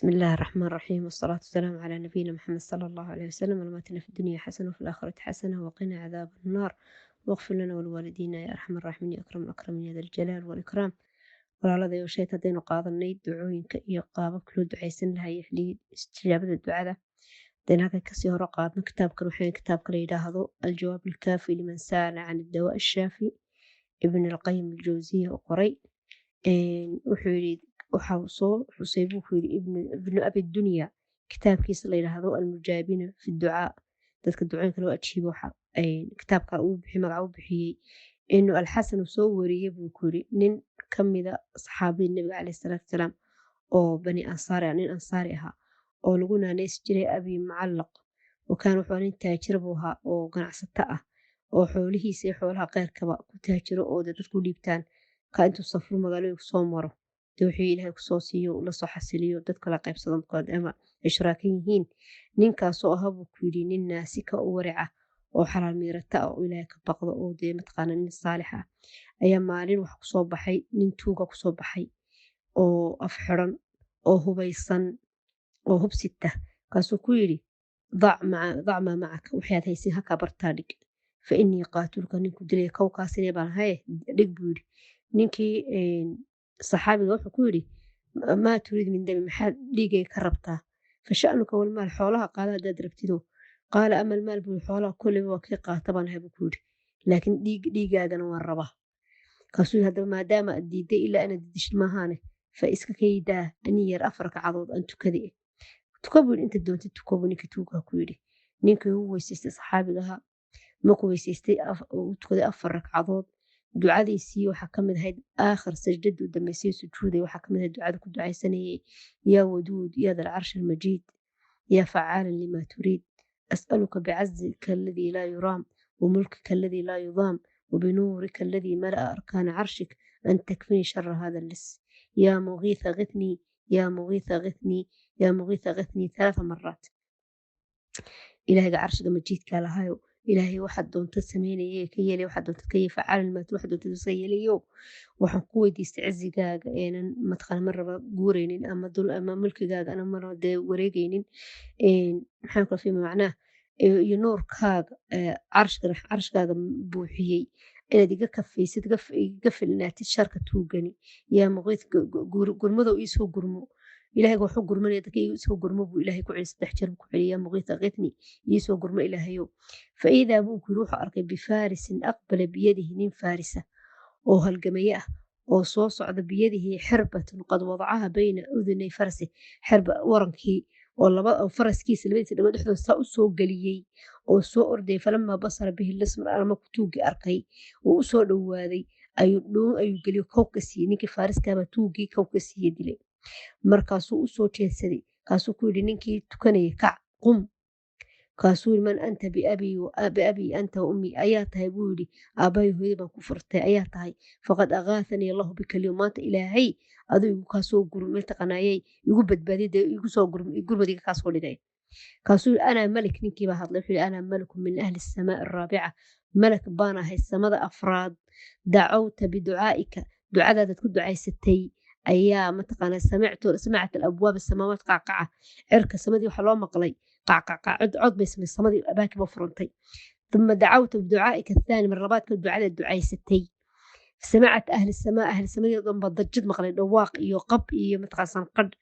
بسم الله الرحمن الرحيم، والصلاة والسلام على نبينا محمد صلى الله عليه وسلم. اللهم آتنا في الدنيا حسنة وفي الآخرة حسنة وقنا عذاب النار، واغفر لنا ولوالدينا يا أرحم الراحمين يا أكرم الأكرمين يا ذا الجلال والإكرام. Walaaladayo, sheet haddaynu qaadanay ducooyinka iyo qaababka loo ducaysan lahaa iyo xilliyada istijaabada ducada, hadaynu halkan kasii hore qaadno kitaabkan, waxaa kitaabka la yidhaahdo Aljawaab Alkaafi Liman Sa'ala Can Addawaa Ashaafi, Ibn Alqayim Aljawsiya u qoray. Wuxuu yidhi, waxa uu soo xusay buu ku yidhi Ibnu Abi Dunya kitaabkiisa la yidhaahdo Almujaabiina fi Ducaa, dadka ducooyinka loo ajiibo, waxa kitaabka uu bixi magaca u bixiyey inuu Alxasan uu soo wariyey buu ku yidhi nin kamida saxaabadii Nabiga caleyhi salaatu wasalaam oo bani Ansaari ah, nin Ansaari ahaa oo lagu naaneysi jiray Abi Mucallaq. Oo kaan wuxuu nin taajir buu ahaa oo ganacsato ah oo xoolihiisa iyo xoolaha keyrkaba ku taajiro, oo dee dadku dhiibtaan ka intuu safro magaalooyinka soo maro, dee wixii Ilaahay kusoo siiyo lasoo xasiliyo, dadka la qaybsado ama ay shuraakan yihiin. Ninkaasoo ahaa buu ku yidhi nin naasika u warica oo xalaal miirata ah oo Ilaahay ka baqdo oo dee mataqaana nin saalix ah, ayaa maalin wax kusoo baxay nin tuuga kusoo baxay oo af xiran oo hubaysan oo hubsita. Kaasuu ku yidhi: "Dac maa macaka, waxaad haysin halkaa bartaa dhig, fa innii qaatulka, ninku dilaya kowkaasine baan haye, dhig," buu yidhi. Ninkii saxaabiga wuxuu ku yidhi: "Maa turiid min dami? Maxaad dhiigay ka rabtaa? Fa sha'nuka walmaal, xoolaha qaada haddaad rabtido." "Qaala ama almaal," buu, "xoolaha kolleyba waa kii qaata baan ahay," buu ku yidhi, "laakiin dhiig dhiigaagana waan rabaa." Kaasuu yidhi: "Haddaba maadaama aad diiday, ilaa inaad didishid maahaane, fa iska kaydaa ani yar afar ragcadood aan tukaday." "Tuka," buu yidhi, "inta doontid tuko," buu ninka tuugaa ku yidhi. Ninkii uu weysaystay saxaabiga ahaa. Markuu weysaystay uu tukaday afar ragcadood. Ducadiisii waxaa kamid ahayd aakhir sajdadii u dambeysay sujuuday, waxaa kamid ahayd ducada ku ducaysanayay: "Yaa waduud, yaa dal carshi almajiid, yaa facaalan limaa turiid, as'aluka bicazika alladii laa yuraam wamulkika alladii laa yudaam وبنورك الذي ملأ أركان عرشك أن تكفني شر هذا اللص. يا مغيث غثني، يا مغيث غثني، يا مغيث غثني ثلاث مرات." Ilaahiga carshiga majiidka lahayo, Ilaahay waxaad doontad sameynaya ka yeelay, waxaad doontad ka yeelay, facaal maat, waxaad doontad iska yeelayo, waxaan ku weydiistay cizigaaga eenan mataqaana marnaba guureynin ama dul ama mulkigaaga ana marnaba dee wareegeynin, maxaan kula fiima macnaha, iyo nuurkaaga carshiga carshigaaga buuxiyey, inaad iga kafaysid, iga filnaatid sharka tuugani. Yaa muqiid, gurmadow iisoo gurmo. Ilaahay wuxuu gurmanaya dadka iisoo gurmo buu Ilaahay ku celi, saddex jeer buu ku celiya: "Yaa muqiita qitni, iisoo gurmo Ilaahayow." Faidaa buu ku yiri wuxuu arkay bifaarisin aqbala biyadihi, nin faarisa oo halgamaye ah oo soo socda, biyadihi xirbatun qad wadacaha bayna udunay farasi, xirba warankii oo laba oo faraskiisa labadiisa dhagood dhexdooda saa u soo geliyey oo soo ordayay. Falamaa basara bihi lismar alma tuuggii arkay oo u soo dhowaaday, ayuu dhuun ayuu geliyey, kow ka siiyey. Ninkii faariskaaba tuuggii kow ka siiyey, dilay. Markaasuu u soo jeedsaday, kaasuu ku yidhi ninkii tukanayay: "Kac, qum." Kaasuu yidhi: "Man anta? Biabii anta wa ummi, ayaa tahay?" buu yidhi. "Aabbahay hooyadii baan ku furtay, ayaa tahay? Faqad agaathanii Allahu bika alyawm, maanta Ilaahay aduu igu kaasoo mataqaanayay igu badbaadiyay, dee igu soo gurmad iga kaasoo dhigay." Kaasuu yidhi: "Anaa malik." Ninkii baa hadlay, wuxuu yidhi: "Anaa maliku min ahli samaa araabica, malak baan ahay samada afraad. Dacawta biducaa'ika, ducadaadaad ku ducaysatay ayaa mataqaanaa samictu, samacat alabwaab asamaawaat qacqaca, cirka samadii waxaa loo maqlay qacqaca, cod cod bay samay, samadii abaakiiba furantay. Uma dacawta biducaa'ika athaani, mar labaadka ducada ducaysatay, samacat ahli samaa, ahli samadii oo dhan baa dajid maqlay, dhawaaq iyo qab iyo mataqaan sanqadh.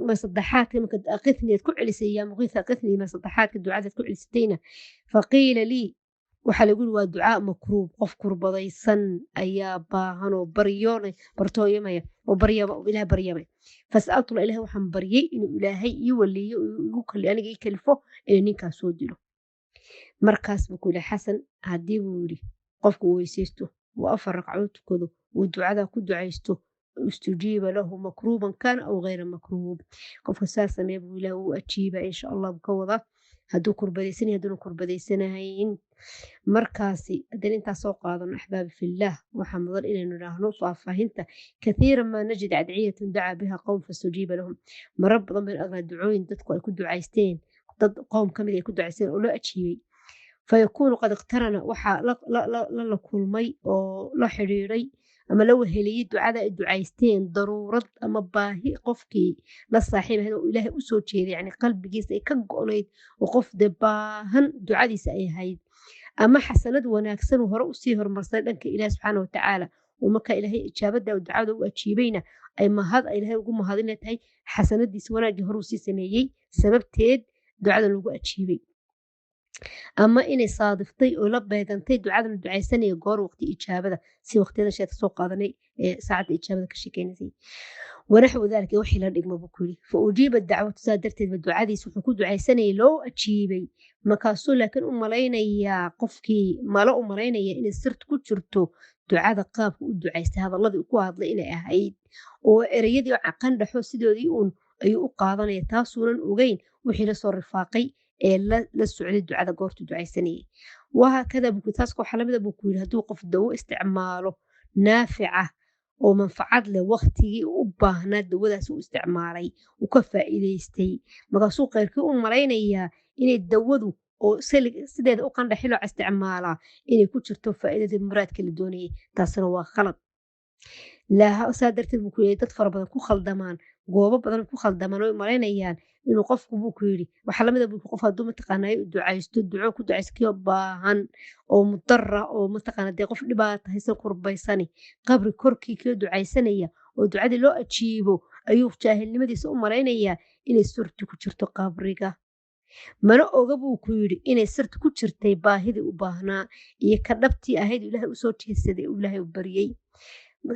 Ma saddexaadka marka aqithni aad ku celisay, yaa muqiitha aqithni, ma saddexaadka ducadaad ku celisatayna, faqiila lii, waxaa lagu yiri waa ducaa makruub, qof kurbadaysan ayaa baahan oo baryoonay, bartooyamaya oo baryaba Ilaah baryamay. Fas'altu Ilaah, waxaan baryay inuu Ilaahay ii waliyo, igu aniga ii kalifo inuu ninkaas soo dilo. Markaas buu ku yidhi Xasan: haddii, buu yidhi, qofku uu weysaysto, uu afar ragcadood tukado, uu ducada ku ducaysto, istujiiba lahu makruuban kaana aw gayra makruub. Qofka saa sameeya buu Ilaah uu ajiiba insha Allah, buu ka wadaa, hadduu kurbadaysan yahay, hadduuna kurbadaysanahayn. Markaasi haddana intaas soo qaadano, axbaabi fillaah, waxaa mudan inaynu idhaahno faahfaahinta: kathiiran maa najid adciyatan dacaa biha qowm fastujiiba lahum. Marar badan baynu aragnaa ducooyin dadku ay ku ducaysteen, dad qowm ka mid ay ku ducaysteen oo loo ajiibay. Fayakuunu qad iqtarana, waxaa la kulmay oo la xidhiidhay Ama la weheliyey ducada ay ducaysteen daruurad ama baahi qofkii la saaxiib ahayd oo Ilaahay u soo jeeday, yani qalbigiisa ay ka go'nayd oo qof dee baahan ducadiisa ay ahayd, ama xasanad wanaagsan uu hore usii horumarsaday dhanka Ilaah subxaana watacaala, oo markaa Ilaahay ijaabada ducada u ajiibayna ay mahad ay Ilaahay ugu mahadina tahay xasanadiisa wanaaggii hore usii sameeyey sababteed ducada lagu ajiibay, ama inay saadiftay oo la beegantay ducada la ducaysanaya goor waqti ijaabada, si waqtiyada sheedka soo qaadanay ee saacadda ijaabada ka sheekeynaysay, wanaxwu daalika, wixii la dhigmo buu ku yidhi. Fa ujiiba dacwatu, saa darteed ba ducadiisa wuxuu ku ducaysanayay loo ajiibay. Markaasuu laakiin u malaynayaa qofkii malo u malaynaya inay sirtu ku jirto ducada qaabka u ducaystay, hadalladii ku hadlay inay ahayd, oo ereyadii qandhaxo sidoodii uun ayuu u qaadanaya, taasuunan ogeyn wixii lasoo rifaaqay ee la socday ducada goortu ducaysanayay. Wahaakada buu, taas waxaa lamida buu ku yidhi, hadduu qof dawo isticmaalo naafica oo manfacad leh, waqtigii u baahnaa dawadaas u isticmaalay, uu ka faa'iidaystay, markaasuu qeyrkii u malaynayaa inay dawadu oo sideeda u qandhaxilo isticmaalaa inay ku jirto faa'iidadii muraadka la doonayay. Taasina waa khalad. Saa darteed buu ku yidhi dad fara badan ku khaldamaan, goobo badan ku khaldamaan oo malaynayaan inuu qofku, buu ku yidhi, waxaa lamida buu qof hadduu mataqaanaa ducaysto duco ku ducaysto kii baahan oo mudara oo mataqaana dee qof dhibaata haysan kurbaysani qabri korkii kii ducaysanaya oo ducadii loo ajiibo, ayuu jaahilnimadiisa u malaynayaa inay surti ku jirto qabriga. Mana oga buu ku yidhi inay sirti ku jirtay baahidii u baahnaa iyo ka dhabtii ahayd Ilaahay usoo jeedsaday uu Ilaahay u baryey.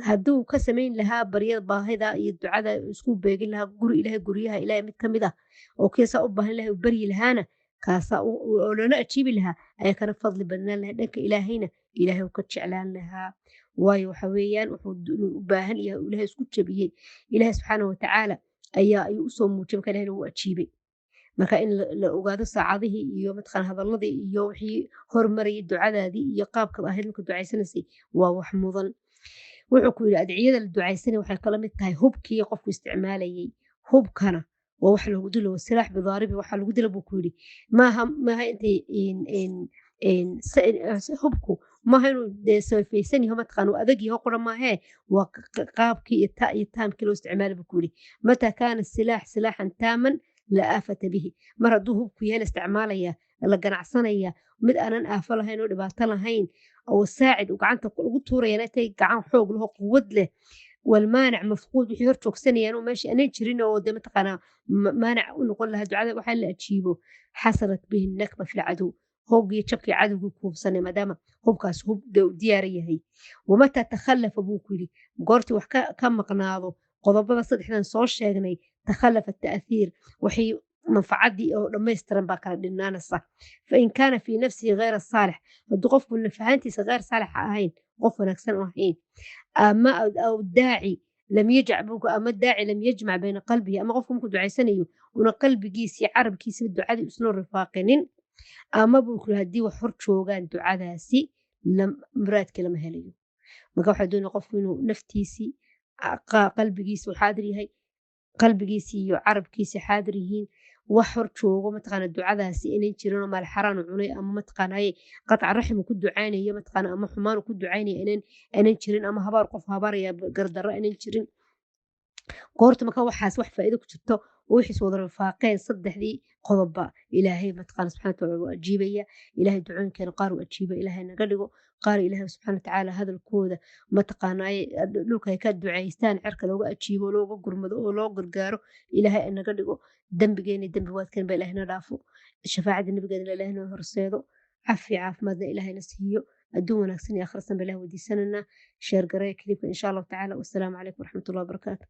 Hadduu ka samayn lahaa baryada baahida iyo ducada isku beegin lahaa guri Ilaahay, guryaha Ilaahay mid kamid ah oo kiisaa u baahan Ilaahay u baryi lahaana, kaasaa oo loola ajiibi lahaa ayaa kana fadli badnaan lahaa dhanka Ilaahayna, Ilaahay uu ka jeclaan lahaa. Waayo waxa weeyaan wuxuu inuu u baahan yahay uu Ilaahay isku jabiyey, Ilaahay subxaana watacaala ayaa ayuu usoo muujiyay, marka Ilahayna wuu ajiibay. Marka in la ogaado saacadihii iyo mataqaan hadaladii iyo wixii hormarayay ducadaadii iyo qaabkaad ahayd marka ducaysanaysay waa wax mudan. Wuxuu ku yidhi adciyada la ducaysanay waxay kala mid tahay hubkii qofku isticmaalayay. Hubkana waa wax lagu dilo, silaax bidaaribi waxa lagu dila buu ku yidhi. Maaha intay hubku maaha inuu dee sayfaysan yaho mataqaan uu adag yaho qura maahee, waa qaabkii iyo ta iyo taamkii loo isticmaali buu ku yidhi. Mataa kaana silaax silaaxan taaman la aafata bihi, mar hadduu hubku yahay la isticmaalaya la ganacsanaya mid aanan aafo lahayn oo dhibaato lahayn oo saacid uu gacanta lagu tuurayana intay gacan xoog laho quwad leh, walmaanic mafquud, wixii hor joogsanayaan oo meesha aanan jirin oo de mataqaanaa maanic u noqon lahaa ducada waxaa la ajiibo, xasalat bihi nakba fi lcadow, hoogii jabkii cadowgii kuubsanay, maadaama hubkaas hub dee uu diyaar yahay. Wamataa takhallafa buu ku yidhi, goortii wax ka maqnaado qodobada saddexdan soo sheegnay, takhallafa ta'thiir, waxay manfacadii oo dhammaystiran baa kala dhinaanaysa. Fain kaana fii nafsihi khayra saalix, hadduu qofku nafahantiisa khayr saalixa ahayn, qof wanaagsan u ahayn, ama aw daaci lam yajc ama daaci lam yajmac bayna qalbihi, ama qofku markuu ducaysanayo una qalbigiisa iyo carabkiisaba ducadii isna rifaaqinin, ama buu ku haddii wax hor joogaan ducadaasi muraadkii lama helayo. Marka waxaa doonaya qofku inuu naftiisii qalbigiisa uu xaadir yahay, qalbigiisi iyo carabkiisi xaadir yihiin, wax hor joogo mataqaana ducadaasi inan jirin oo maal xaraan u cunay ama mataqaanaye qatca raxim uu ku ducaynayo mataqaana ama xumaan uu ku ducaynayo inan jirin, ama habaar qof habaaraya gardarro inan jirin. Goorta marka waxaas wax faa'iido ku jirto oo wixiis wada rafaaqeen saddexdii qodobba, Ilaahay mataqaana subxana wataala wuu ajiibaya. Ilaahay ducooyinkeena qaar uu ajiiba Ilaahay naga dhigo, qaar Ilaahay subxaana watacaala hadalkooda mataqaanaaye dhulka ay ka ducaystaan cirka looga ajiibo, looga gurmado oo loo gargaaro Ilaahay naga dhigo. Dembigeena dembi waadkeen ba Ilaahay na dhaafo, shafaacada nabigeena Ilaahay noo horseedo, cafi caafimaadna Ilaahay na siiyo, adduun wanaagsan iyo aakhira san ba Ilahay weydiisananaa. Sheer gareeya kilibka insha Allahu tacaala. Wassalaamu calaykum waraxmatullahi wabarakaatu.